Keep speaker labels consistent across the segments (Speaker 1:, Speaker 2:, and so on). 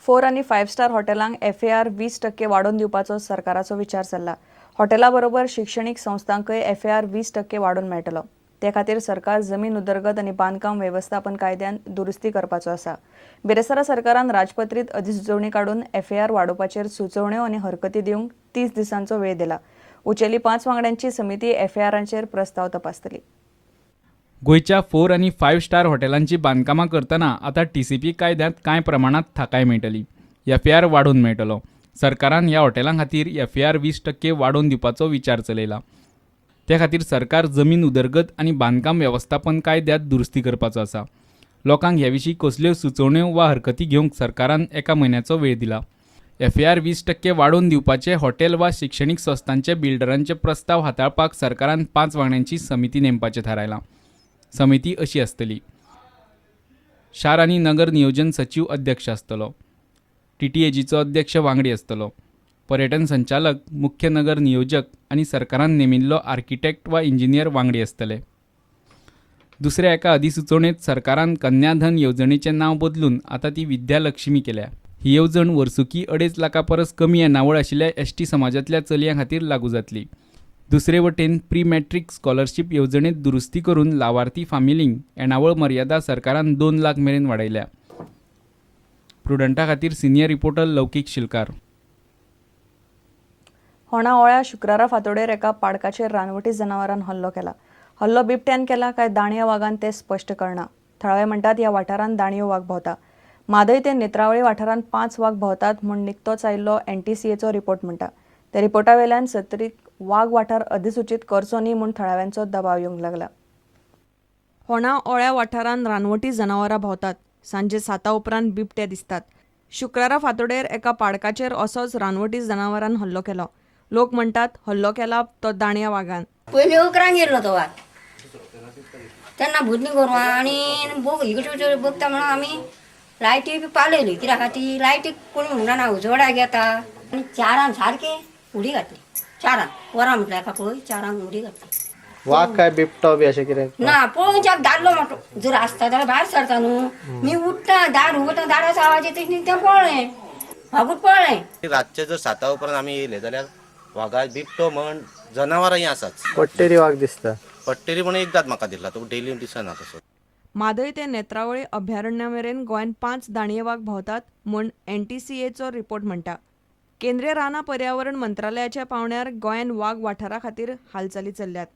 Speaker 1: Four आनी five star हॉटेलांक FAR 20% वाडोवन दिवपाचो सरकाराचो विचार चल्ला. हॉटेला बरोबर शिक्षणीक संस्थांकय एफएआर 20% वाडोवन मेळटलो. ते खातीर सरकार जमीन उदरगत आनी बांदकाम वेवस्थापन कायद्यान दुरुस्ती करपाचो आसा. बिरेस्तारा सरकारान राजपत्रीत अधिसुचोवणी काडून एफएआर वाडोवपाचेर सुचोवण्यो आनी हरकती दिवंक 30 दिसांचो वेळ दिला. उचेली 5 वांगड्यांची समिती एफएआराचेर प्रस्ताव तपासतली.
Speaker 2: गोंयच्या 4 आनी 5 स्टार हॉटेलांची बांदकामां करतना आतां टीसीपी कायद्यांत कांय प्रमाणांत थाकाय मेळटली. एफएआर वाडोवन मेळटलो. सरकारान ह्या हॉटेलां खातीर एफएआर 20% वाडोवन दिवपाचो विचार चलयला. ते खातीर सरकार जमीन उदरगत आनी बांदकाम वेवस्थापन कायद्यांत दुरुस्ती करपाचो आसा. लोकांक हे विशीं कसल्योय सुचोवण्यो वा हरकती घेवंक सरकारान एका म्हयन्याचो वेळ दिला. एफएआर 20% वाडोवन दिवपाचे हॉटेल वा शिक्षणीक संस्थांचे बिल्डरांचे प्रस्ताव हाताळपाक सरकारान 5 वांगड्यांची समिती नेमपाचें थारायलां. समिती अशी आसतली: शार आनी नगर नियोजन सचीव अध्यक्ष आसतलो, टीटीएजीचो अध्यक्ष वांगडी आसतलो, पर्यटन संचालक, मुख्य नगर नियोजक आनी सरकारान नेमिल्लो आर्किटेक्ट वा इंजिनियर वांगडी आसतले. दुसऱ्या एका अधिसुचोवणेंत सरकारान कन्याधन येवजणेचें नांव बदलून आतां ती विद्यालक्ष्मी केल्या. ही येवजण वर्सुकी 2.5 लाखां परस कमी येणावळ आशिल्ल्या एसटी समाजांतल्या चलयां खातीर लागू जातली. दुसरे वटेन प्री मॅट्रीक स्कॉलरशीप येवजणेंत दुरुस्ती करून लावार्थी फामिलींक येणावळ मर्यादा सरकारान 2 लाख मेरेन वाडयल्या. प्रुडंटा खातीर सिनियर रिपोर्टर लौकीक शिलकार.
Speaker 1: होणा ओळ्या शुक्रारा फांतोडेर एका पाडकाचेर रानवटी जनावरान हल्लो केला. हल्लो बिबट्यान केला काय दाणया वागान तें स्पश्ट कळना. थळावे म्हणटात, ह्या वाठारांत दाणयो वाग भोंवता. म्हादय ते नेत्रावळी वाठारांत पांच वाग भोंवतात म्हूण निकतोच आयिल्लो एनटीसीएचो रिपोर्ट म्हणटा. त्या रिपोर्टा वेल्यान सत्तरीक वाग वाठार अधिसुचीत करचो न्ही म्हूण थळाव्यांचो दबाव येवंक लागला. होणा ओळ्या वाठारांत रानवटी जनावरां भोंवतात. सांजे 7 उपरांत बिबटे दिसतात. शुक्रारा फांतोडेर एका पाडकाचेर असोच रानवटी जनावरान हल्लो केलो. लोक म्हणटात, हल्लो केला तो दाणया वागान.
Speaker 3: पयलीं 11क येयल्लो तो वाग. तेन्ना भुरगीं गोरवां आनी बोग इकडे बघता म्हणून आमी लायटी बी पालयली. कित्याक ती लायटी कोणी म्हणना ना उजवाडाक येता. आनी 4क सारकी उडी घातली. 4क वरां म्हटल्यार एका पळय 4क उडी घातली.
Speaker 4: वाग काय बिबटो बी अशें कितें?
Speaker 3: ना, पळोवच्याक दादलो मोठो जर आसता जाल्यार भायर सरता न्हू. मी उठता, दार उगडटा, दाराचो आवाज येता तें पळ्ळें, वागूच पळ्ळें.
Speaker 5: रातचे जर 7 उपरांत आमी येयले जाल्यार वागा, बिबटो म्हण जनावरांय आसाच.
Speaker 4: पट्टेरी वाग दिसता.
Speaker 5: पट्टेरी म्हणून एकदाच म्हाका दिसला, तो डेली दिसना तसो.
Speaker 1: म्हादय ते नेत्रावळी अभयारण्या मेरेन गोंयांत पांच दाणये वाग भोंवतात म्हूण एनटीसीएचो रिपोर्ट म्हणटा. केंद्रीय रानां पर्यावरण मंत्रालयाच्या पावंड्यार गोंयांत वाग वाठारा खातीर हालचाली चल्ल्यात,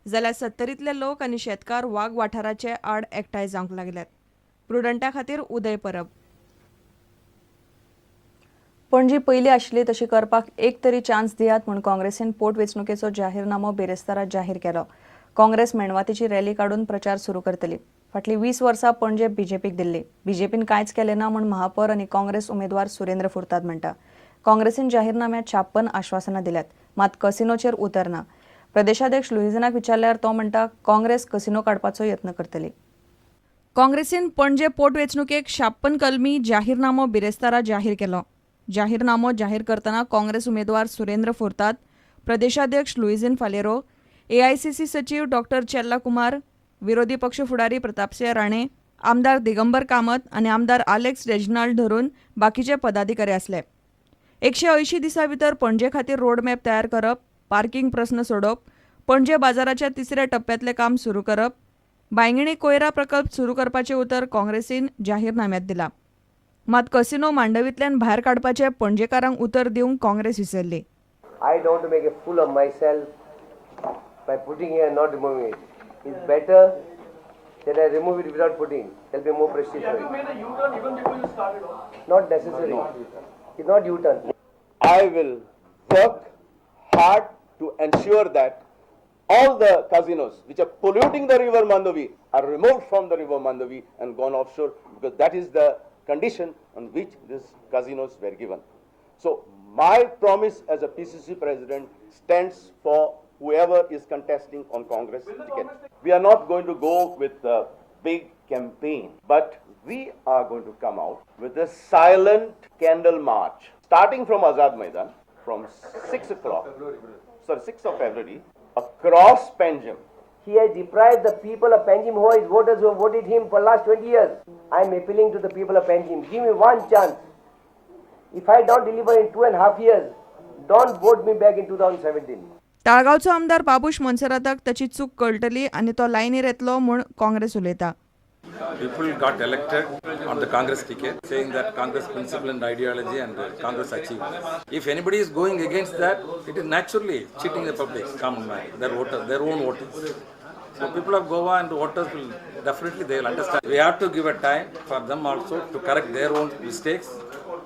Speaker 1: जाल्यार सत्तरींतले लोक आनी शेतकार वाग वाठाराचे आड एकठांय जावंक लागल्यात. प्रुडंटा खातीर उदय परब. पणजी पयली आशिल्ली तशी करपाक एक तरी चान्स दियात म्हूण काँग्रेसीन पोटवेंचणुकेचो जाहीरनामो बिरेस्तारा जाहीर केलो. काँग्रेस मेणवातीची रॅली काडून प्रचार सुरू करतली. फाटलीं 20 वर्सां पणजे बीजेपीक दिल्ली. बीजेपीन कांयच केलें ना म्हूण महापौर आनी काँग्रेस उमेदवार सुरेंद्र फुर्ताद म्हणटा. काँग्रेसीन जाहीरनाम्यात 56 आश्वासनां दिल्यात, मात कसिनोचेर उतर ना. प्रदेशाध्यक्ष लुईझिनाक विचारल्यार तो म्हणटा, काँग्रेस कसिनो काडपाचो यत्न करतली. काँग्रेसीन पणजे पोटवेंचणुकेक 56 कलमी जाहीरनामो बिरेस्तारा जाहीर केलो. जाहीरनामो जाहीर करतना काँग्रेस उमेदवार सुरेंद्र फुर्ताद, प्रदेशाध्यक्ष लुईझिन फालेरो, एआयसीसी सचीव डॉक्टर चेल्ला कुमार, विरोधी पक्ष फुडारी प्रतापसिंह राणे, आमदार दिगंबर कामत आनी आमदार आलेक्स रेजिनाल्ड धरून बाकीचे पदाधिकारी आसले. 180 दिसां भितर पणजे खातीर रोड मॅप तयार करप, पार्किंग प्रस्न सोडोवप, पणजे बाजाराच्या तिसऱ्या टप्प्यांतलें काम सुरू करप, बांयगिणी कोयरा प्रकल्प सुरू करपाचें उतर काँग्रेसीन जाहीरनाम्यांत दिलां. मात कसिनो मांडवींतल्यान भायर काडपाचें पणजेकारांक उतर दिवंक काँग्रेस विसरली.
Speaker 6: I don't want to make a fool of myself by putting here and not removing it. It's better that I remove it without putting. There'll be more prestige for it.
Speaker 7: You made a U-turn even before you started off.
Speaker 6: Not necessary. It's not U-turn.
Speaker 8: I will work hard to ensure that all the casinos which are polluting the river Mandovi are removed from the river Mandovi and gone offshore, because that is the condition on which these casinos were given. So my promise as a PCC president stands for whoever is contesting on Congress ticket. We are not going to go with a big campaign, but we are going to come out with a silent candle march starting from Azad Maidan from 6 o'clock, sorry, 6th of February, across Panjim.
Speaker 6: He has deprived the people of Panjim, who are his voters, who have voted him for last 20 years. I am appealing to the people of Panjim. Give me one chance. If I don't deliver in 2.5 years, don't vote me back in 2017.
Speaker 1: ताळगांवचो आमदार बाबूश मोन्सेराताक ताची चूक कळटली आनी तो लायनीर येतलो म्हूण काँग्रेस उलयता.
Speaker 9: People got elected on the Congress ticket, saying that Congress principle and ideology and Congress achievements. If anybody is going against that, it is naturally cheating the public, common man, their voters, their own voters. So people of Goa and voters will definitely, they will understand. We have to give a time for them also to correct their own mistakes.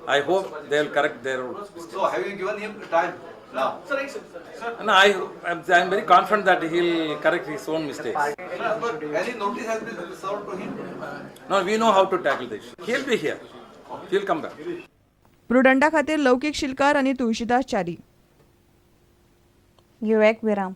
Speaker 9: I hope they will correct their own mistakes.
Speaker 10: So have you given him time now?
Speaker 9: And I am very confident that he will correct his own mistakes.
Speaker 10: Sir, but any notice has been served to him?
Speaker 9: No, we know how to tackle this. He'll be here. He'll come back.
Speaker 1: प्रुडंटा खातीर लौकीक शिलकार आनी तुळशीदास च्यारी. घेवया एक विराम.